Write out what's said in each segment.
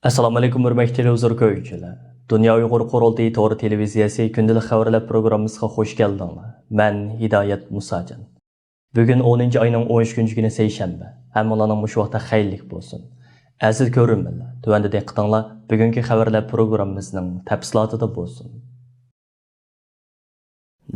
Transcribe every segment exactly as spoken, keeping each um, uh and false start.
ئەسسالامۇئەلەيكۇم، ھۆرمەتلىك تېلېۋىزور كۆرگۈچىلەر. دۇنيا ئۇيغۇر قۇرۇلتىيى تور تېلېۋىزىيەسى كۈندىلىك خەۋەرلەر پروگراممىسىغا خۇش كەلدىڭلار. مەن ھىدايەت مۇساجان. بۈگۈن ئونىنچى ئاينىڭ ئون ئۈچىنچى كۈنى سەيشەنبە. ھەممىڭلارنىڭ مۇشۇ ۋاقتى خەيرلىك بولسۇن. ئەزىز كۆرۈرمەنلەر، تۆۋەندە دىققىتىڭلار بۈگۈنكى خەۋەرلەر پروگراممىسىنىڭ تەپسىلاتىدا بولسۇن.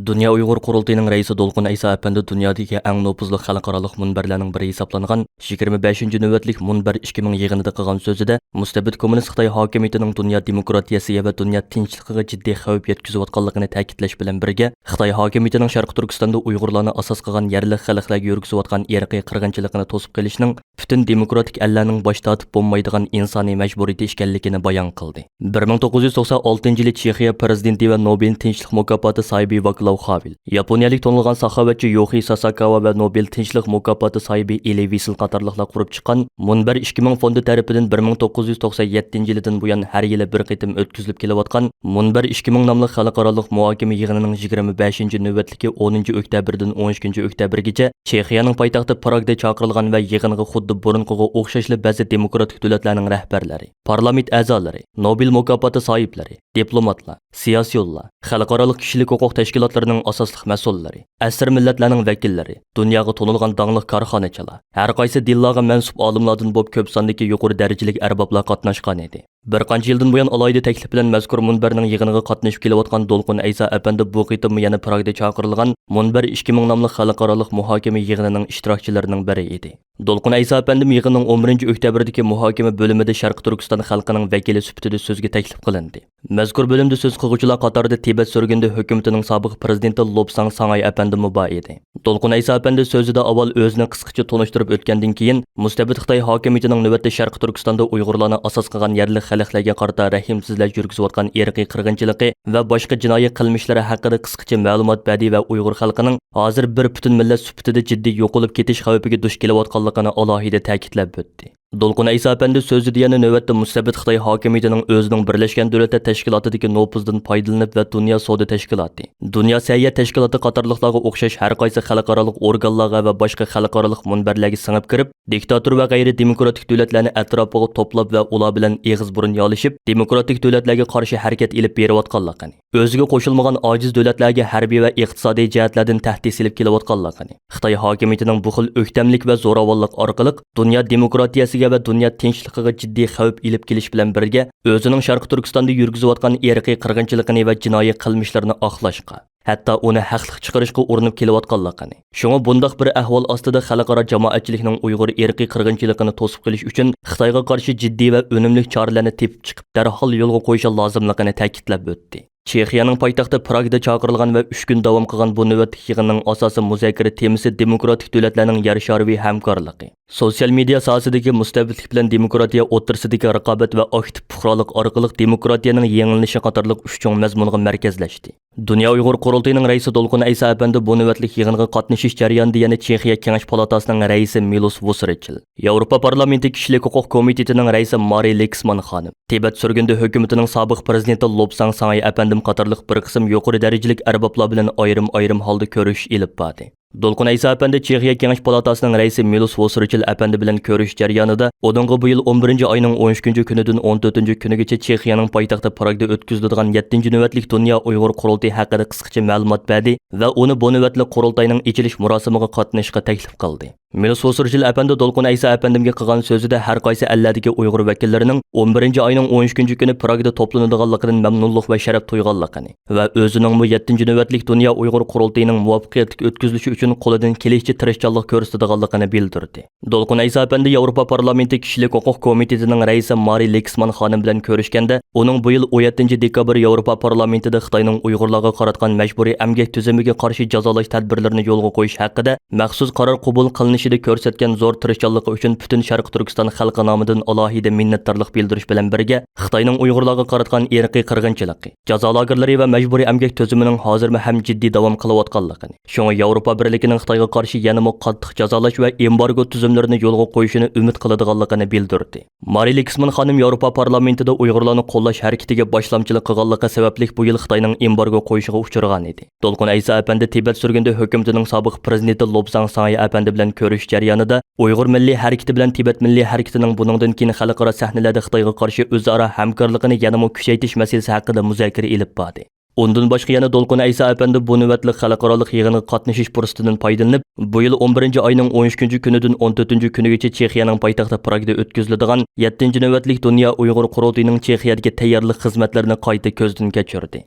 دۇنيا ئۇيغۇر قۇرۇلتىيىنىڭ رەئىسى دولقۇن ئەيسا ئەپەندى دۇنيادىكى ئەڭ نوپۇزلۇق خەلقئارالىق مۇنبەرلەرنىڭ بىرى ھېسابلانغان يىگىرمە بەشىنچى نۆۋەتلىك مۇنبەر ئىككى مىڭ يىغىنىدا قىلغان سۆزىدە، مۇستەبىت كوممۇنىست خىتاي ھاكىمىيىتىنىڭ دۇنيا دېموكراتىيەسىگە ۋە دۇنيا تىنچلىقىغا جىددىي خەۋپ يەتكۈزۈۋاتقانلىقىنى تەكىتلەش بىلەن بىرگە، خىتاي ھاكىمىيىتىنىڭ شەرقىي تۈركىستاندا ئۇيغۇرلارنى ئاساس قىلغان يەرلىك خەلقلەرگە يۈرگۈزۈۋاتقان ئىرقىي قىرغىنچىلىقىنى توسۇپ قېلىشنىڭ پۈتۈن دېموكراتىك ئەللەرنىڭ باش تارتىپ بولمايدىغان ئىنسانىي مەجبۇرىيىتى ئىكەنلىكىنى بايان قىلدى. بىر مىڭ توققۇز يۈز توقسان ئالتىنچى يىلى چېخىيە پىرېزىدېنتى ۋە نوبېل تىنچلىق مۇكاپاتى ساھىبى ۋاكلاۋ خاۋېل، ياپونىيەلىك تونۇلغان ساخاۋەتچى يوخى ساساكاۋا ۋە نوبېل تىنچلىق مۇكاپاتى ساھىبى ئېلى ۋىسل قاتارلىقلار قۇرۇپ چىققان مۇنبەر ئىككى مىڭ فوندى تەرىپىدىن بىر مىڭ توققۇز يۈز توقسان يەتتىنچى يىلىدىن بۇيان ھەر يىلى بىر قېتىم ئۆتكۈزۈلۈپ كېلىۋاتقان مۇنبەر ئىككى مىڭ ناملىق خەلقئارالىق مۇھاكىمە يىغىنىنىڭ يىگىرمە بەشىنچى نۆۋەتلىكى ئونىنچى ئۆكتەبىردىن ئون ئىككىنچى ئۆكتەبىرگىچە چېخىيەنىڭ پايتەختى پراگدا چاقىرىلغان ۋە يىغىنغا خۇددى بۇرۇنقىغا ئوخشاشلا بەزى دېموكراتىك دۆلەتلەرنىڭ رەھبەرلىرى، پارلامېنت ئەزالىرى، نوبېل مۇكاپاتى ساھىبلىرى، دىپلوماتلار، سىياسىيونلار، خەلقئارالىق كىشىلىك ھوقۇق تەشكىلاتلىرىنىڭ ئاساسلىق مەسئۇللىرى، ئەسىر مىللەتلەرنىڭ ۋەكىللىرى، دۇنياغا تونۇلغان داڭلىق كارخانىچىلار، ھەر قايسى دىنلارغا مەنسۇپ ئالىملاردىن بولۇپ كۆپ ساندىكى يۇقىرى دەرىجىلىك ئەربابلار قاتناشقانىدى. بىر قانچە يىلدىن بۇيان ئالاھىدە تەكلىپ بىلەن مەزكۇر مۇنبەرنىڭ يىغىنىغا قاتنىشىپ كېلىۋاتقان دولقۇن ئەيسا ئەپەندى بۇ قېتىممۇ يەنە پراگدا چاقىرىلغان مۇنبەر ئىككى مىڭ ناملىق خەلقئارالىق مۇھاكىمە يىغىنىنىڭ ئىشتىراكچىلىرىنىڭ بىرى ئىدى. دولقۇن ئەيسا ئەپەندىم يىغىننىڭ ئون بىرىنچى ئۆكتەبىردىكى مۇھاكىمە بۆلۈمىدە شەرقىي تۈركىستان خەلقىنىڭ ۋەكىلى سۈپىتىدە سۆزگە تەكلىپ قىلىندى. مەزكۇر بۆلۈمدە سۆز قىلغۇچىلار قاتارىدا تىبەت سۈرگۈندە ھۆكۈمىتىنىڭ سابىق پىرېزىدېنتى لوبساڭ ساڭاي ئەپەندىمۇ بار ئىدى. دولقۇن ئەيسا ئەپەندى سۆزىدە ئاۋۋال ئۆزىنى قىسقىچە تونۇشتۇرۇپ ئۆتكەندىن كېيىن، مۇستەبىت خىتاي ھاكىمىيىتىنىڭ نۆۋەتتە شەرقىي تۈركىستاندا ئۇيغۇرلارنى ئاساس قىلغان يەرلىك خەلقلەرگە قارىتا رەھىمسىزلەش يۈرگۈزۈۋاتقان ئىرقىي قىرغىنچىلىقى ۋە باشقا جىنايى قىلمىشلىرى ھەققىدە قىسقىچە مەلۇمات بەردى ۋە ئۇيغۇر خەلقىنىڭ ھازىر بىر پۈتۈن مىللەت سۈپىتىدە جىددىي يوقىلىپ كېتىش خەۋپىگە دۇچ كېلىۋاتقانلىقىنى ئالاھىدە تەكىتلەپ ئۆتتى. دولقۇن ئەيسا ئەپەندى سۆزىدە يەنە نۆۋەتتە مۇستەبىت خىتاي ھاكىمىيىتىنىڭ ئۆزىنىڭ بىرلەشكەن دۆلەتلەر تەشكىلاتىدىكى نوپۇزىدىن پايدىلىنىپ ۋە دۇنيا سودا تەشكىلاتى، دۇنيا سەھىيە تەشكىلاتى قاتارلىقلارغا ئوخشاش ھەر قايسى خەلقئارالىق ئورگانلارغا ۋە باشقا خەلقئارالىق مۇنبەرلەرگە سىڭىپ كىرىپ، دىكتاتور ۋە غەيرىي دېموكراتىك دۆلەتلەرنى ئەتراپىغا توپلاپ ۋە ئۇلار بىلەن ئېغىز بۇرۇن يالىشىپ، دېموكراتىك دۆلەتلەرگە قارشى ھەرىكەت ئېلىپ بېرىۋاتقانلىقىنى، ئۆزىگە قوشۇلمىغان ئاجىز دۆلەتلەرگە ھەربىي ۋە ئىقتىسادىي جەھەتلەردىن تەھدىت سېلىپ كېلىۋاتقانلىقىنى، خىتاي ھاكىمىيىتىنىڭ بۇ خىل ئۆكتەملىك ۋە زوراۋانلىق ئارقىلىق دۇنيا دېموكراتىيەسىگە ۋە دۇنيا تىنچلىقىغا جىددىي خەۋپ ئېلىپ كېلىش بىلەن بىرگە، ئۆزىنىڭ شەرقىي تۈركىستاندا يۈرگۈزۈۋاتقان ئىرقىي قىرغىنچىلىقىنى ۋە جىنايى قىلمىشلىرىنى ئاقلاشقا، ھەتتا ئۇنى ھەقلىق چىقىرىشقا ئۇرۇنۇپ كېلىۋاتقانلىقىنى، شۇڭا بۇنداق بىر ئەھۋال ئاستىدا خەلقئارا جامائەتچىلىكنىڭ ئۇيغۇر ئىرقىي قىرغىنچىلىقىنى توسۇپ قېلىش ئۈچۈن خىتايغا قارشى جىددىي ۋە ئۈنۈملۈك چارىلەرنى تېپىپ چىقىپ، دەرھال يولغا قويۇشى لازىملىقىنى تەكىتلەپ ئۆتتى. چېخىيەنىڭ پايتەختى پراگدا چاقىرىلغان ۋە ئۈچ كۈن داۋام قىلغان بۇ نۆۋەتلىك يىغىننىڭ ئاساسىي مۇزاكىرە تېمىسى دېموكراتىك دۆلەتلەرنىڭ يەر شارىۋى ھەمكارلىقى، سوتسىيال مېدىيا ساھەسىدىكى مۇستەبىتلىك بىلەن دېموكراتىيە ئوتتۇرىسىدىكى رىقابەت ۋە ئاكتىپ پۇقرالىق ئارقىلىق دېموكراتىيەنىڭ يېڭىلىنىشى قاتارلىق ئۈچ چوڭ مەزمۇنغا مەركەزلەشتى. دۇنيا ئۇيغۇر قۇرۇلتىيىنىڭ رەئىسى دولقۇن ئەيسا ئەپەندى بۇ نۆۋەتلىك يىغىنغا قاتنىشىش جەريانىدا يەنە چېخىيە كېڭەش پالاتاسىنىڭ رەئىسى مىلوس ۋۇسرىچىل، ياۋروپا پارلامېنتى كىشىلىك ھوقۇق كومىتېتىنىڭ رەئىسى مارى لېكسمان خانىم، تىبەت سۈرگۈندە ھۆكۈمىتىنىڭ سابىق پىرېزىدېنتى لوبساڭ ساڭاي ئەپەندىم قاتارلىق بىر قىسىم يۇقىرى دەرىجىلىك ئەربابلار بىلەن ئايرىم-ئايرىم ھالدا كۆرۈشۈش ئېلىپ باردى. دولقۇن ئەيسا ئەپەندى چېخىيە كېڭەش پالاتاسىنىڭ رەئىسى مىلوس ۋوسرىچىل ئەپەندى بىلەن كۆرۈشۈش جەريانىدا ئۇنىڭغا بۇ يىل ئون بىرىنچى ئاينىڭ ئون ئۈچىنچى كۈنىدىن ئون تۆتىنچى كۈنىگىچە چېخىيەنىڭ پايتەختى پراگدا ئۆتكۈزۈلىدىغان يەتتىنچى نۆۋەتلىك دۇنيا ئۇيغۇر قۇرۇلتىيى ھەققىدە قىسقىچە مەلۇمات بەردى ۋە ئۇنى بۇ نۆۋەتلىك قۇرۇلتاينىڭ ئېچىلىش مۇراسىمىغا قاتنىشىشقا تەكلىپ قىلدى. مىلوس ۋوسرىچىل ئەپەندى دولقۇن ئەيسا ئەپەندىمگە قىلغان سۆزىدە ھەر قايسى ئەللەردىكى ئۇيغۇر ۋەكىللىرىنىڭ ئون بىرىنچى ئاينىڭ ئون ئۈچىنچى كۈنى پراگدا توپلىنىدىغانلىقىدىن مەمنۇنلۇق ۋە شەرەپ تۇيغانلىقىنى ۋە ئۆزىنىڭمۇ يەتتىنچى نۆۋەتلىك دۇنيا ئۇيغۇر قۇرۇلتىيىنىڭ مۇۋەپپەقىيەتلىك ئۆتكۈزۈلۈشى ئۈچۈن قولىدىن كېلىشىچە تىرىشچانلىق كۆرسىتىدىغانلىقىنى بىلدۈردى. دولقۇن ئەيسا ئەپەندى ياۋروپا پارلامېنتى كىشىلىك ھوقۇق كومىتېتىنىڭ رەئىسى مارى لېكسمان خانىم بىلەن كۆرۈشكەندە، ئۇنىڭ بۇ يىل ئون يەتتىنچى دېكابىر ياۋروپا پارلامېنتىدا خىتاينىڭ ئۇيغۇرلارغا قاراتقان مەجبۇرىي ئەمگەك تۈزۈمىگە قارشى جازالاش تەدبىرلىرىنى يولغا قويۇش ھەققىدە مەخسۇس قارار قوبۇل قىلىنىشىدا كۆرسەتكەن زور تىرىشچانلىقى ئۈچۈن پۈتۈن شەرقىي تۈركىستان خەلقى نامىدىن ئالاھىدە مىننەتدارلىق بىلدۈرۈش بىلەن بىرگە، خىتاينىڭ ئۇيغۇرلارغا قاراتقان ئىرقىي قىرغىنچىلىقى، جازا لاگېرلىرى ۋە مەجبۇرىي ئەمگەك تۈزۈمىنىڭ ھازىرمۇ ھەم جىددىي داۋام قىلىۋاتقانلىقىنى، شۇڭا ياۋروپا بىر ئەمەلىيەتچىلىكىنىڭ خىتايغا قارشى يەنىمۇ قاتتىق جازالاش ۋە ئېمبارگو تۈزۈملىرىنى يولغا قويۇشىنى ئۈمىد قىلىدىغانلىقىنى بىلدۈردى. مارى لېكسمان خانىم ياۋروپا پارلامېنتىدا ئۇيغۇرلارنى قوللاش ھەرىكىتىگە باشلامچىلىق قىلغانلىقى سەۋەبلىك بۇ يىل خىتاينىڭ ئېمبارگو قويۇشىغا ئۇچرىغانىدى. دولقۇن ئەيسا ئەپەندى تىبەت سۈرگۈندە ھۆكۈمىتىنىڭ سابىق پىرېزىدېنتى لوبزاڭ ساڭيې ئەپەندى بىلەن كۆرۈشۈش جەريانىدا ئۇيغۇر مىللىي ھەرىكىتى بىلەن تىبەت مىللىي ھەرىكىتىنىڭ بۇنىڭدىن كېيىن خەلقئارا سەھنىلەردە خىتايغا قارشى ئۆزئارا ھەمكارلىقىنى يەنىمۇ كۈچەيتىش مەسىلىسى ھەققىدە مۇزاكىرە ئېلىپ باردى. ئۇندىن باشقا يەنە دولقۇن ئەيسا ئەپەندى بۇ نۆۋەتلىك خەلقئارالىق يىغىنغا قاتنىشىش پۇرسىتىدىن پايدىلىنىپ، بۇ يىل ئون بىرىنچى ئاينىڭ ئون ئۈچىنچى كۈنىدىن ئون تۆتىنچى كۈنىگىچە چېخىيەنىڭ پايتەختى پراگدا ئۆتكۈزۈلىدىغان يەتتىنچى نۆۋەتلىك دۇنيا ئۇيغۇر قۇرۇلتىيىنىڭ چېخىيەدىكى تەييارلىق خىزمەتلىرىنى قايتا كۆزدىن كەچۈردى.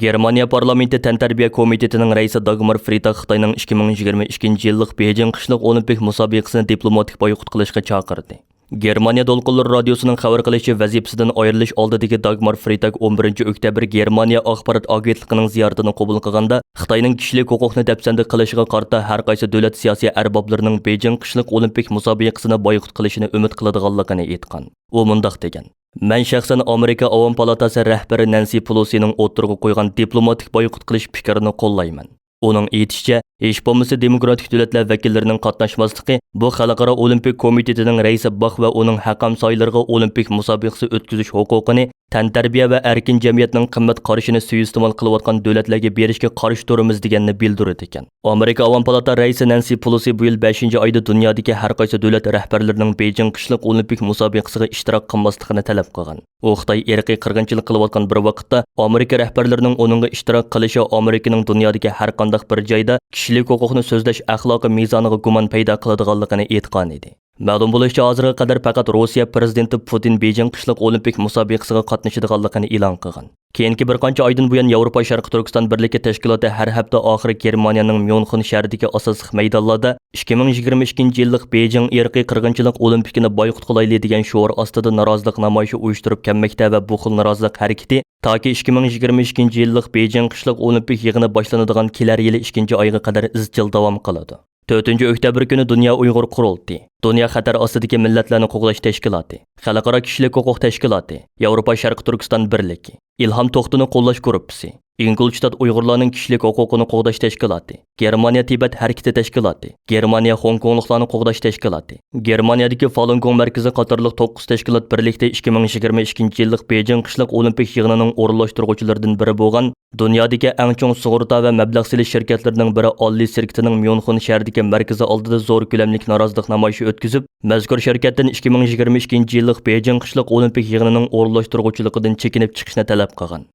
گېرمانىيە پارلامېنتى تەنتەربىيە كومىتېتىنىڭ رەئىسى داگمار فرىتاگ خىتاينىڭ ئىككى مىڭ يىگىرمە ئىككىنچى يىللىق بېيجىڭ قىشلىق ئولىمپىك مۇسابىقىسىنى دىپلوماتىك بايقۇت قىلىشقا چاقىردى. گېرمانىيە دولقۇنلىرى رادىيوسىنىڭ خەۋەر قىلىشىچە، ۋەزىپىسىدىن ئايرىلىش ئالدىدىكى داگمار فرىتاگ ئون بىرىنچى ئۆكتەبىر گېرمانىيە ئاخبارات ئاگېنتلىقىنىڭ زىيارىتىنى قوبۇل قىلغاندا، خىتاينىڭ كىشىلىك ھوقۇقنى دەپسەندە قىلىشىغا قارىتا ھەر قايسى دۆلەت سىياسىي ئەربابلىرىنىڭ بېيجىڭ قىشلىق ئولىمپىك مۇسابىقىسىنى بايقۇت قىلىشىنى ئۈمىد قىلىدىغانلىقىنى ئېيتقان. ئۇ مۇنداق دېگەن: مەن شەخسەن ئامېرىكا ئاۋام پالاتاسى رەھبىرى نەنسى پېلوسىنىڭ ئوتتۇرىغا قويغان دىپلوماتىك بايقۇت قىلىش پىكرىنى قوللايمەن. ئۇنىڭ ئېيتىشىچە، ھېچ بولمىسا دېموكراتىك دۆلەتلەر ۋەكىللىرىنىڭ قاتناشماسلىقى بۇ خەلقئارا ئولىمپىك كومىتېتىنىڭ رەئىسى باخ ۋە ئۇنىڭ ھەق ھەمسايىلىرىغا ئولىمپىك مۇسابىقىسى ئۆتكۈزۈش ھوقۇقىنى تەنتەربىيە ۋە ئەركىن جەمئىيەتنىڭ قىممەت قارىشىنى سۇيىئىستېمال قىلىۋاتقان دۆلەتلەرگە بېرىشكە قارشى تۇرىمىز دېگەننى بىلدۈرىدىكەن. ئامېرىكا ئاۋام پالاتا رەئىسى نەنسى پېلوسى بۇ يىل بەشىنچى ئايدا دۇنيادىكى ھەر قايسى دۆلەت رەھبەرلىرىنىڭ بېيجىڭ قىشلىق ئولىمپىك مۇسابىقىسىغا ئىشتىراك قىلماسلىقىنى تەلەپ قىلغان. ئۇ خىتاي ئىرقىي قىرغىنچىلىق قىلىۋاتقان بىر ۋاقىتتا، ئامېرىكا رەھبەرلىرىنىڭ ئۇنىڭغا ئىشتىراك قىلىشى ئامېرىكىنىڭ دۇنيادىكى ھەر قانداق بىر جايدا كىشىلىك ھوقۇقنى سۆزلەش ئەخلاقى مىزانىغا گۇمان پەيدا قىلىدىغانلىقىنى ئېيتقانىدى. مەلۇم بولۇشىچە، ھازىرغا قەدەر پەقەت روسىيە پىرېزىدېنتى پۇتىن بېيجىڭ قىشلىق ئولىمپىك مۇسابىقىسىغا قاتنىشىدىغانلىقىنى ئېلان قىلغان. كېيىنكى بىر قانچە ئايدىن بۇيان، ياۋروپا شەرقىي تۈركىستان بىرلىكى تەشكىلاتى ھەر ھەپتە ئاخىرى گېرمانىيەنىڭ ميۇنخېن شەھىرىدىكى ئاساسلىق مەيدانلاردا ئىككى مىڭ يىگىرمە ئىككىنچى يىللىق بېيجىڭ ئىرقىي قىرغىنچىلىق ئولىمپىكىنى بايقۇت قىلايلى دېگەن شوئار ئاستىدا نارازىلىق نامايىشى ئۇيۇشتۇرۇپ كەلمەكتە ۋە بۇ خىل نارازىلىق ھەرىكىتى تاكى ئىككى مىڭ يىگىرمە ئىككىنچى يىللىق بېيجىڭ قىشلىق ئولىمپىك يىغىنى باشلىنىدىغان كېلەر يىلى ئىككىنچى ئايغا قەدەر ئىزچىل داۋام قىلىدۇ. تۆتىنچى ئۆكتەبىر كۈنى دۇنيا ئۇيغۇر قۇرۇلتىيى، دۇنيا خەتەر ئاستىدىكى مىللەتلەرنى قوغداش تەشكىلاتى، خەلقئارا كىشىلىك ھوقۇق تەشكىلاتى، ياۋروپا شەرقىي تۈركىستان بىرلىكى، ئىلھام توختىنى قوللاش گۇرۇپپىسى، ئىنكلشتات ئۇيغۇرلارنىڭ كىشىلىك ھوقۇقىنى قوغداش تەشكىلاتى، گېرمانىيە تىبەت ھەرىكىتى تەشكىلاتى، گېرمانىيە خوڭكوڭلۇقلارنى قوغداش تەشكىلاتى، گېرمانىيەدىكى فالۇنگوڭ مەركىزى قاتارلىق توققۇز تەشكىلات بىرلىكتە ئىككى مىڭ يىگىرمە ئىككىنچى يىللىق بېيجىڭ قىشلىق ئولىمپىك يىغىنىنىڭ ئورۇنلاشتۇرغۇچىلىرىدىن بىرى بولغان دۇنيادىكى ئەڭ چوڭ سۇغۇرتا ۋە مەبلەغ سېلىش شىركەتلىرىنىڭ بىرى ئاللى سىركىتىنىڭ ميۇنخېن شەھىرىدىكى مەركىزى ئالدىدا زور كۆلەملىك نارازىلىق نامايىشى ئۆتكۈزۈپ، مەزكۇر شىركەتتىن ئىككى مىڭ يىگىرمە ئىككىنچى يىللىق بېيجىڭ قىشلىق ئولىمپىك يىغىنىنىڭ ئورۇنلاشتۇرغۇچىلىقىدىن چېكىنىپ چىقىشنى تەلەپ قىلغان.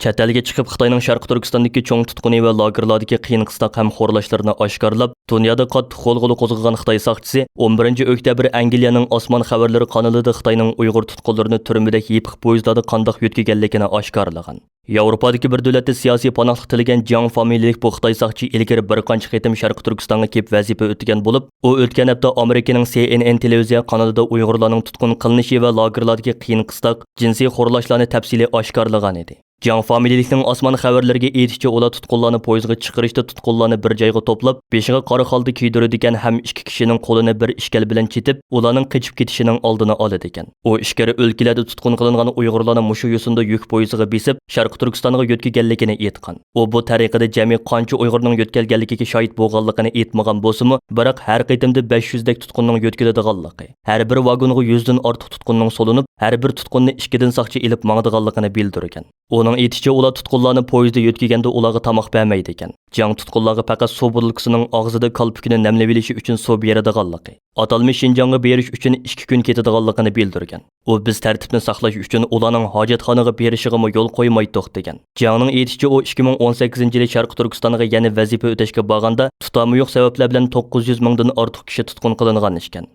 چەت ئەلگە چىقىپ، خىتاينىڭ شەرقىي تۈركىستاندىكى چوڭ تۇتقۇنى ۋە لاگېرلاردىكى قىيىن قىستاق ھەم خورلاشلىرىنى ئاشكارىلاپ، دۇنيادا قاتتىق غۇلغۇلا قوزغىغان خىتاي ساقچىسى ئون بىرىنچى ئۆكتەبىر ئەنگلىيەنىڭ ئاسمان خەۋەرلىرى قانىلىدا خىتاينىڭ ئۇيغۇر تۇتقۇنلىرىنى تۈرمىدەك يېپىق پويىزلاردا قانداق يۆتكىگەنلىكىنى ئاشكارىلىغان. ياۋروپادىكى بىر دۆلەتتە سىياسىي پاناھلىق تىلىگەن جياڭ فامىلىلىك بۇ خىتاي ساقچى ئىلگىرى بىر قانچە قېتىم شەرقىي تۈركىستانغا كېلىپ ۋەزىپە ئۆتىگەن بولۇپ، ئۇ ئۆتكەن ھەپتە ئامېرىكىنىڭ سى ئېن ئېن تېلېۋىزىيە قانىلىدا ئۇيغۇرلارنىڭ تۇتقۇن قىلىنىشى ۋە لاگېرلاردىكى قىيىن قىستاق، جىنسىي خورلاشلارنى تەپسىلىي ئاشكارىلىغانىدى. جياڭ فامىلىلىكنىڭ ئاسمان خەۋەرلىرىگە ئېيتىشىچە، ئۇلار تۇتقۇنلارنى پويىزغا چىقىرىشتا تۇتقۇنلارنى بىر جايغا توپلاپ، بېشىغا قارا خالتا كىيدۈرىدىكەن ھەم ئىككى كىشىنىڭ قولىنى بىر ئىشكەل بىلەن چېتىپ، ئۇلارنىڭ قېچىپ كېتىشىنىڭ ئالدىنى ئالىدىكەن. ئۇ ئىچكىرى ئۆلكىلەردە تۇتقۇن قىلىنغان ئۇيغۇرلارنى مۇشۇ يوسۇندا يۈك پويىزىغا بېسىپ، شەرقىي تۈركىستانغا يۆتكىگەنلىكىنى ئېيتقان. ئۇ بۇ تەرىقىدە جەمئىي قانچە ئۇيغۇرنىڭ يۆتكەلگەنلىكىگە شاھىت بولغانلىقىنى ئېيتمىغان بولسىمۇ، بىراق ھەر قېتىمدا بەش يۈزدەك تۇتقۇننىڭ يۆتكىلىدىغانلىقى، ھەر بىر ۋاگونغا يۈزدىن ئارتۇق تۇتقۇننىڭ سولىنىپ، ھەر بىر تۇتقۇننى ئىككىدىن ساقچى ئېلىپ ماڭىدىغانلىقىنى بىلدۈرگەن. ئۇنىڭ ئېيتىشىچە، ئۇلار تۇتقۇنلارنى پويىزدا يۆتكىگەندە ئۇلارغا تاماق بەرمەيدىكەن. جياڭ تۇتقۇنلارغا پەقەت سۇ بوتۇلكىسىنىڭ ئاغزىدا كالپۇكىنى نەملىۋېلىشى ئۈچۈن سۇ بېرىدىغانلىقى، ئاتالمىش شىنجاڭغا بېرىش ئۈچۈن ئىككى كۈن كېتىدىغانلىقىنى بىلدۈرگەن. ئۇ، بىز تەرتىپنى ساقلاش ئۈچۈن ئۇلارنىڭ ھاجەتخانىغا بېرىشىغىمۇ يول قويمايتتۇق، دېگەن. جياڭنىڭ ئېيتىشىچە، ئۇ ئىككى مىڭ ئون سەككىزىنچى يىلى شەرقىي تۈركىستانغا يەنە ۋەزىپە ئۆتەشكە بارغاندا، تۇتامى يوق سەۋەبلەر بىلەن توققۇز يۈز مىڭدىن ئارتۇق كىشى تۇتقۇن قىلىنغان ئىكەن.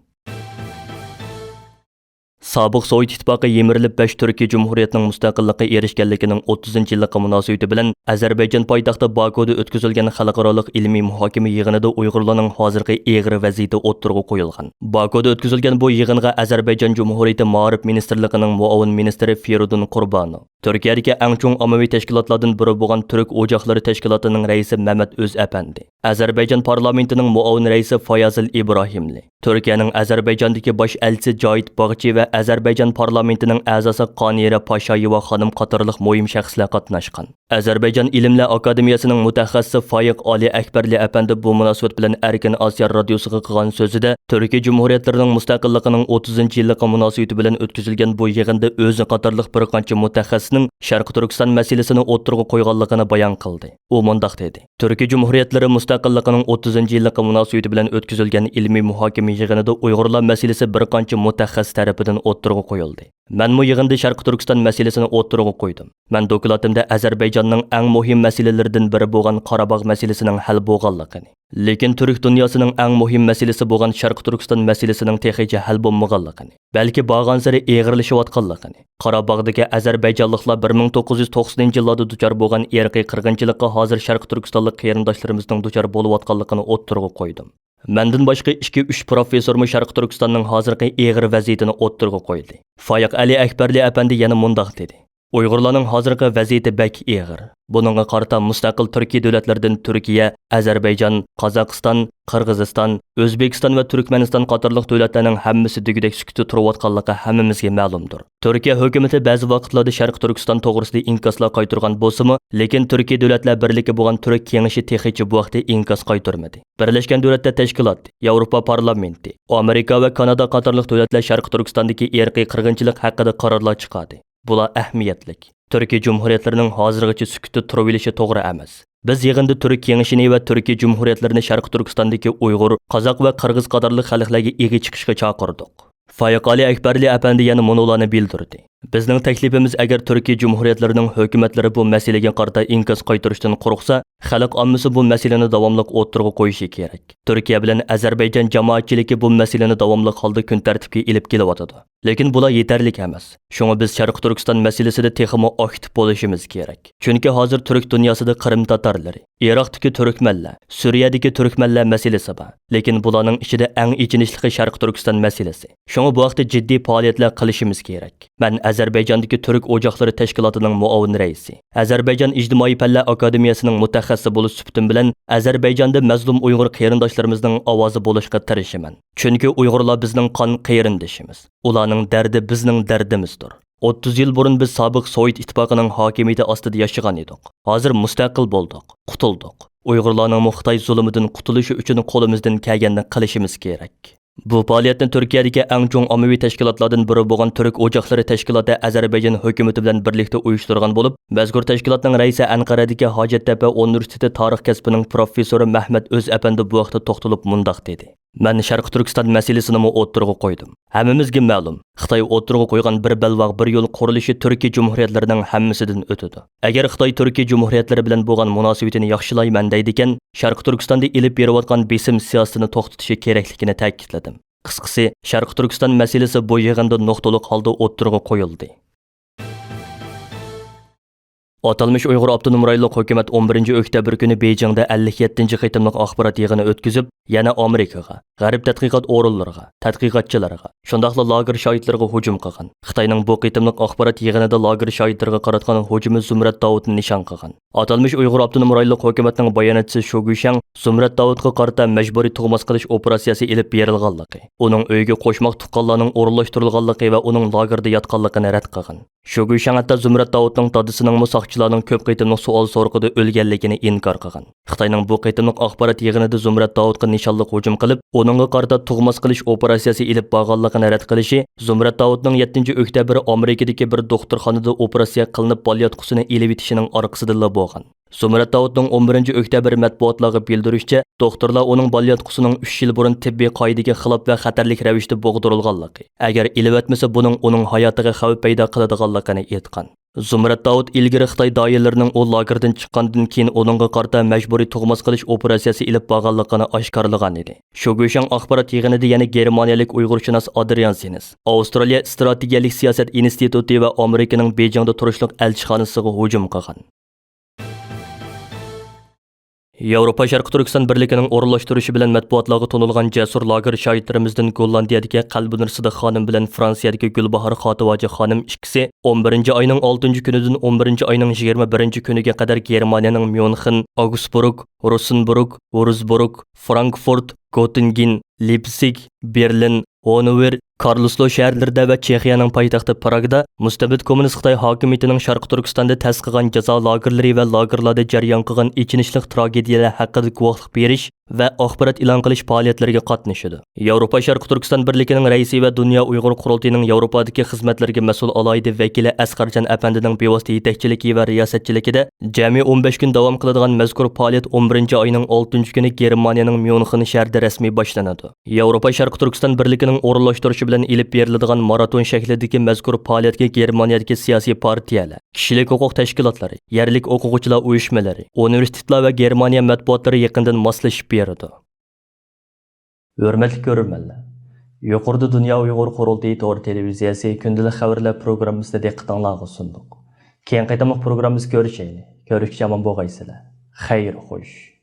سابىق سوۋېت ئىتتىپاقى يىمىرىلىپ، بەش تۈركىي جۇمھۇرىيەتنىڭ مۇستەقىللىققا ئېرىشكەنلىكىنىڭ ئوتتۇزىنچى يىللىقى مۇناسىۋىتى بىلەن ئەزەربەيجان پايتەختى باكۇدا ئۆتكۈزۈلگەن خەلقئارالىق ئىلمىي مۇھاكىمە يىغىنىدا ئۇيغۇرلارنىڭ ھازىرقى ئېغىر ۋەزىيىتى ئوتتۇرىغا قويۇلغان. باكۇدا ئۆتكۈزۈلگەن بۇ يىغىنغا ئەزەربەيجان جۇمھۇرىيىتى مائارىپ مىنىستىرلىقىنىڭ مۇئاۋىن مىنىستىرى فىرۇدۇن قۇربانوف، تۈركىيەدىكى ئەڭ چوڭ ئاممىۋى تەشكىلاتلاردىن بىرى بولغان تۈرك ئوچاقلىرى تەشكىلاتىنىڭ رەئىسى مەمەت ئۆزئەپەندى، ئەزەربەيجان پارلامېنتىنىڭ مۇئاۋىن رەئىسى فايازىل ئىبراھىملى، تۈركىيەنىڭ ئەزەربەيجاندىكى باش ئەلچىسى جايىت باغچى ۋە ئەزەربەيجان پارلامېنتىنىڭ ئەزاسى قانىرە پاشايېۋا خانىم قاتارلىق مۇھىم شەخسلەر قاتناشقان. ئەزەربەيجان ئىلىملەر ئاكادېمىيەسىنىڭ مۇتەخەسسىسى فايىق ئالى ئەكبەرلى ئەپەندى بۇ مۇناسىۋەت بىلەن ئەركىن ئاسىيا رادىيوسىغا قىلغان سۆزىدە، تۈركىي جۇمھۇرىيەتلىرىنىڭ مۇستەقىللىقىنىڭ ئوتتۇزىنچى يىللىقى مۇناسىۋىتى بىلەن ئۆتكۈزۈلگەن بۇ يىغىندا ئۆزى قاتارلىق بىر قانچە مۇتەخەسسىسنىڭ شەرقىي تۈركىستان مەسىلىسىنى ئوتتۇرىغا قويغانلىقىنى بايان قىلدى. ئۇ مۇنداق دېدى، تۈركىي جۇمھۇرىيەتلىرى مۇستەقىللىقىنىڭ ئوتتۇزىنچى يىللىقى مۇناسىۋىتى بىلەن ئۆتكۈزۈلگەن ئىلمىي مۇھاكىمە يىغىنىدا ئۇيغۇرلار مەسىلىسى بىر قانچە مۇتەخەسسىس تەرىپىدىن ئوتتۇرىغا قويۇلدى. مەنمۇ يىغىندا شەرقىي تۈركىستان مەسىلىسىنى ئوتتۇرىغا قويدۇم. مەن دوكلاتىمدا ئەزەربەيجاننىڭ ئەڭ مۇھىم مەسىلىلىرىدىن بىرى بولغان قاراباغ مەسىلىسىنىڭ ھەل بولغانلىقىنى، لېكىن تۈرك دۇنياسىنىڭ ئەڭ مۇھىم مەسىلىسى بولغان شەرقىي تۈركىستان مەسىلىسىنىڭ تېخىچە ھەل بولمىغانلىقىنى، بەلكى بارغانسېرى ئېغىرلىشىۋاتقانلىقىنى، قاراباغدىكى ئەزەربەيجانلىقلار بىر مىڭ توققۇز يۈز توقسىنىنچى يىللاردا دۇچار بولغان ئىرقىي قىرغىنچىلىققا ھازىر شەرقىي تۈركىستانلىق قېرىنداشلىرىمىزنىڭ دۇچار بولۇۋاتقانلىقىنى ئوتتۇرىغا قويدۇم. مەندىن باشقا ئىككى، ئۈچ پروفېسسورمۇ شەرقىي تۈركىستاننىڭ ھازىرقى ئېغىر ۋەزىيىتىنى ئوتتۇرىغا قويدى. فايىق ئەلى ئەكبەرلى ئەپەندى يەنە مۇنداق دېدى، ئۇيغۇرلارنىڭ ھازىرقى ۋەزىيىتى بەك ئېغىر. بۇنىڭغا قارىتا مۇستەقىل تۈركىي دۆلەتلەردىن تۈركىيە، ئەزەربەيجان، قازاقىستان، قىرغىزىستان، ئۆزبېكىستان ۋە تۈركمەنىستان قاتارلىق دۆلەتلەرنىڭ ھەممىسى دېگۈدەك سۈكۈتتە تۇرۇۋاتقانلىقى ھەممىمىزگە مەلۇمدۇر. تۈركىيە ھۆكۈمىتى بەزى ۋاقىتلاردا شەرقىي تۈركىستان توغرىسىدا ئىنكاسلار قايتۇرغان بولسىمۇ، لېكىن تۈركىي دۆلەتلەر بىرلىكى بولغان تۈرك كېڭىشى تېخىچە بۇ ھەقتە ئىنكاس قايتۇرمىدى. بىرلەشكەن دۆلەتلەر تەشكىلاتى، ياۋروپا پارلامېنتى، ئامېرىكا ۋە كانادا قاتارلىق دۆلەتلەر شەرقىي تۈركىستاندىكى ئىرقىي قىرغىنچىلىق ھەققىدە قارارلار چىقاردى. بۇلار ئەھمىيەتلىك. تۈركىي جۇمھۇرىيەتلىرىنىڭ ھازىرغىچە سۈكۈتتە تۇرۇۋېلىشى توغرا ئەمەس. بىز يىغىندا تۈرك كېڭىشىنى ۋە تۈركىي جۇمھۇرىيەتلىرىنى شەرقىي تۈركىستاندىكى ئۇيغۇر، قازاق ۋە قىرغىز قاتارلىق خەلقلەرگە ئىگە چىقىشقا چاقىردۇق. فايىق ئالى ئەكبەرلى ئەپەندى يەنە مۇنۇلارنى بىلدۈردى، بىزنىڭ تەكلىپىمىز، ئەگەر تۈركىي جۇمھۇرىيەتلىرىنىڭ ھۆكۈمەتلىرى بۇ مەسىلىگە قارىتا ئىنكاس قايتۇرۇشتىن قورقسا، خەلق ئاممىسى بۇ مەسىلىنى داۋاملىق ئوتتۇرىغا قويۇشى كېرەك. تۈركىيە بىلەن ئەزەربەيجان جامائەتچىلىكى بۇ مەسىلىنى داۋاملىق ھالدا كۈن تەرتىپكە ئېلىپ كېلىۋاتىدۇ. لېكىن بۇلار يېتەرلىك ئەمەس. شۇڭا بىز شەرقىي تۈركىستان مەسىلىسىدە تېخىمۇ ئاكتىپ بولۇشىمىز كېرەك. چۈنكى ھازىر تۈرك دۇنياسىدا قىرىم تاتارلىرى، ئىراقتىكى تۈركمەنلەر، سۈرىيەدىكى تۈركمەنلەر مەسىلىسى بار. لېكىن بۇلارنىڭ ئىچىدە ئەڭ ئېچىنىشلىقى شەرقىي تۈركىستان مەسىلىسى. شۇڭا بۇ ھەقتە جىددىي پائالىيەتلەر قىلىشىمىز كېرەك. مەن ئەزەربەيجاندىكى تۈرك ئوچاقلىرى تەشكىلاتىنىڭ مۇئاۋىن رەئىسى، ئەزەربەيجان ئىجتىمائىي پەنلەر ئاكادېمىيەسىنىڭ مۇتەخەسسىسى بولۇش سۈپىتىم بىلەن ئەزەربەيجاندا مەزلۇم ئۇيغۇر قېرىنداشلىرىمىزنىڭ ئاۋازى بولۇشقا تىرىشىمەن. چۈنكى ئۇيغۇرلار بىزنىڭ قان قېرىندىشىمىز. ئۇلارنىڭ دەردى بىزنىڭ دەردىمىزدۇر. ئوتتۇز يىل بۇرۇن بىز سابىق سوۋېت ئىتتىپاقىنىڭ ھاكىمىيىتى ئاستىدا ياشىغان ئىدۇق. ھازىر مۇستەقىل بولدۇق، قۇتۇلدۇق. ئۇيغۇرلارنىڭمۇ خىتاي زۇلۇمىدىن قۇتۇلۇشى ئۈچۈن قولىمىزدىن كەلگەننى قىلىشىمىز كېرەك. بۇ پائالىيەتنى تۈركىيەدىكى ئەڭ چوڭ ئاممىۋى تەشكىلاتلاردىن بىرى بولغان تۈرك ئوچاقلىرى تەشكىلاتى ئەزەربەيجان ھۆكۈمىتى بىلەن بىرلىكتە ئۇيۇشتۇرغان بولۇپ، مەزكۇر تەشكىلاتنىڭ رەئىسى ئەنقەرەدىكى ھاجەتتەپە ئۇنىۋېرسىتېتى تارىخ كەسپىنىڭ پروفېسسورى مەھمەت ئۆزئەپەندى بۇ ھەقتە توختىلىپ مۇنداق دېدى. مەن شەرقىي تۈركىستان مەسىلىسىنىمۇ ئوتتۇرىغا قويدۇم. ھەممىمىزگە مەلۇم، خىتاي ئوتتۇرىغا قويغان بىر بەلباغ بىر يول قۇرۇلۇشى تۈركىي جۇمھۇرىيەتلىرىنىڭ ھەممىسىدىن ئۆتىدۇ. ئەگەر خىتاي تۈركىي جۇمھۇرىيەتلىرى بىلەن بولغان مۇناسىۋىتىنى ياخشىلايمەن دەيدىكەن، شەرقىي تۈركىستاندا ئېلىپ بېرىۋاتقان بېسىم سىياسىتىنى توختىتىشى كېرەكلىكىنى تەكىتلىدىم. قىسقىسى، شەرقىي تۈركىستان مەسىلىسى بۇ يىغىندا نۇقتىلىق ھالدا ئوتتۇرىغا قويۇلدى. ئاتالمىش ئۇيغۇر ئاپتونوم رايونلۇق ھۆكۈمەت ئون بىرىنچى ئۆكتەبىر كۈنى بېيجىڭدا ئەللىك يەتتىنچى قېتىملىق ئاخبارات يىغىنى ئۆتكۈزۈپ، يەنە ئامېرىكىغا، غەرب تەتقىقات ئورۇنلىرىغا، تەتقىقاتچىلارغا، شۇنداقلا لاگېر شاھىتلىرىغا ھۇجۇم قىلغان. خىتاينىڭ بۇ قېتىملىق ئاخبارات يىغىنىدا لاگېر شاھىتلىرىغا قاراتقان ھۇجۇمى زۇمرەت داۋۇتنى نىشان قىلغان. ئاتالمىش ئۇيغۇر ئاپتونوم رايونلۇق ھۆكۈمەتنىڭ باياناتچىسى شۇ گۈيشەڭ زۇمرەت داۋۇتقا قارىتا مەجبۇرىي تۇغماس قىلىش ئوپېراتسىيەسى ئېلىپ بېرىلغانلىقى، ئۇنىڭ ئۆيىگە قوشماق تۇغقانلارنىڭ ئورۇنلاشتۇرۇلغانلىقى ۋە ئۇنىڭ لاگېردا ياتقانلىقىنى رەت قىلغان. شۇ گۈيشەڭ ھەتتا زۇمرەت داۋۇتنىڭ دادىسىنىڭمۇ ساقچىلارنىڭ كۆپ قېتىملىق سوئال سورىقىدا ئۆلگەنلىكىنى ئىنكار قىلغان. خىتاينىڭ بۇ قېتىملىق ئاخبارات يىغىنىدا زۇمرەت داۋۇتقا نىشانلىق ھۇجۇم قىلىپ، ئۇنىڭغا قارىتا تۇغماس قىلىش ئوپېراتسىيەسى ئېلىپ بارغانلىقىنى رەت قىلىشى زۇمرەت داۋۇتنىڭ يەتتىنچى ئۆكتەبىر ئامېرىكىدىكى بىر دوختۇرخانىدا ئوپېراتسىيە قىلىنىپ بالىياتقۇسىنى ئېلىۋېتىشىنىڭ ئارقىسىدىنلا بولغان. زۇمرەت داۋۇتنىڭ ئون بىرىنچى ئۆكتەبىر مەتبۇئاتلارغا بىلدۈرۈشىچە، دوختۇرلار ئۇنىڭ بالىياتقۇسىنىڭ ئۈچ يىل بۇرۇن تېببىي قائىدىگە خىلاپ ۋە خەتەرلىك رەۋىشتە بوغدۇرۇلغانلىقى، ئەگەر ئېلىۋەتمىسە، بۇنىڭ ئۇنىڭ ھاياتىغا خەۋپ پەيدا قىلىدىغانلىقىنى ئېيتقان. زۇمرەت داۋۇت ئىلگىرى خىتاي دائىرىلىرىنىڭ ئۇ لاگېردىن چىققاندىن كېيىن ئۇنىڭغا قارىتا مەجبۇرىي تۇغماس قىلىش ئوپېراتسىيەسى ئېلىپ بارغانلىقىنى ئاشكارىلىغان ئىدى. شۇ گۈيشەڭ ئاخبارات يىغىنىدا يەنە گېرمانىيەلىك ئۇيغۇرشۇناس ئادرىيان سىنس، ئاۋسترالىيە ئىستراتېگىيەلىك سىياسەت ئىنستىتۇتى ۋە ئامېرىكىنىڭ بېيجىڭدا تۇرۇشلۇق ئەلچىخانىسىغا ھۇجۇم قىلغان. ياۋروپا شەرقىي تۈركىستان بىرلىكىنىڭ ئورۇنلاشتۇرۇشى بىلەن مەتبۇئاتلارغا تونۇلغان جەسۇر لاگېر شاھىتلىرىمىزدىن گوللاندىيەدىكى قەلبىنۇر سىدىق خانىم بىلەن فرانسىيەدىكى گۈلباھار خاتىۋاجە خانىم ئىككىسى ئون بىرىنچى ئاينىڭ ئالتىنچى كۈنىدىن ئون بىرىنچى ئاينىڭ يىگىرمە بىرىنچى كۈنىگە قەدەر گېرمانىيەنىڭ ميۇنخېن، ئاگسبۇرگ، روسېنبۇرگ، ۋۇرزبۇرگ، فرانكفورت، گوتتىنگېن، لېيپسىگ، بېرلىن، ھونوۋېر، كارلسلو شەھەرلىرىدە ۋە چېخىيەنىڭ پايتەختى پراگدا مۇستەبىت كوممۇنىست خىتاي ھاكىمىيىتىنىڭ شەرقىي تۈركىستاندا تەسىس قىلغان جازا لاگېرلىرى ۋە لاگېرلاردا جەريان قىلغان ئېچىنىشلىق تراگېدىيەلەر ھەققىدە گۇۋاھلىق بېرىش ۋە ئاخبارات ئېلان قىلىش پائالىيەتلىرىگە قاتنىشىدۇ. ياۋروپا شەرقىي تۈركىستان بىرلىكىنىڭ رەئىسى ۋە دۇنيا ئۇيغۇر قۇرۇلتىيىنىڭ ياۋروپادىكى خىزمەتلىرىگە مەسئۇل ئالاھىدە ۋەكىلى ئەسقەرجان ئەپەندىنىڭ بىۋاسىتە يېتەكچىلىكى ۋە رىياسەتچىلىكىدە جەمئىي ئون بەش كۈن داۋام قىلىدىغان مەزكۇر پائالىيەت ئون بىرىنچى ئاينىڭ ئالتىنچى كۈنى گېرمانىيەنىڭ ميۇنخېن شەھىرىدە رەسمىي باشلىنىدۇ. ياۋروپا شەرقىي تۈركىستان بىرلىكىنىڭ ئورۇنلاشتۇرۇشى بىلەن ئېلىپ بېرىلىدىغان ماراتون شەكلىدىكى مەزكۇر پائالىيەتكە گېرمانىيەدىكى سىياسىي پارتىيەلەر، كىشىلىك ھوقۇق تەشكىلاتلىرى، يەرلىك ئوقۇغۇچىلار ئۇيۇشمىلىرى، ئۇنىۋېرسىتېتلار ۋە گېرمانىيە مەتبۇئاتلىرى يېقىندىن ماسلىشىپ بېرىدۇ. ھۆرمەتلىك كۆرۈرمەنلەر، يۇقىرىدا دۇنيا ئۇيغۇر قۇرۇلتىيى تور تېلېۋىزىيەسى كۈندىلىك خەۋەرلەر پروگراممىسىنى دىققىتىڭلارغا سۇندۇق. كېيىنكى قېتىملىق پروگراممىمىزدا كۆرۈشەيلى. كۆرۈشكىچە ئامان بولغايسىلەر. خەير خوش.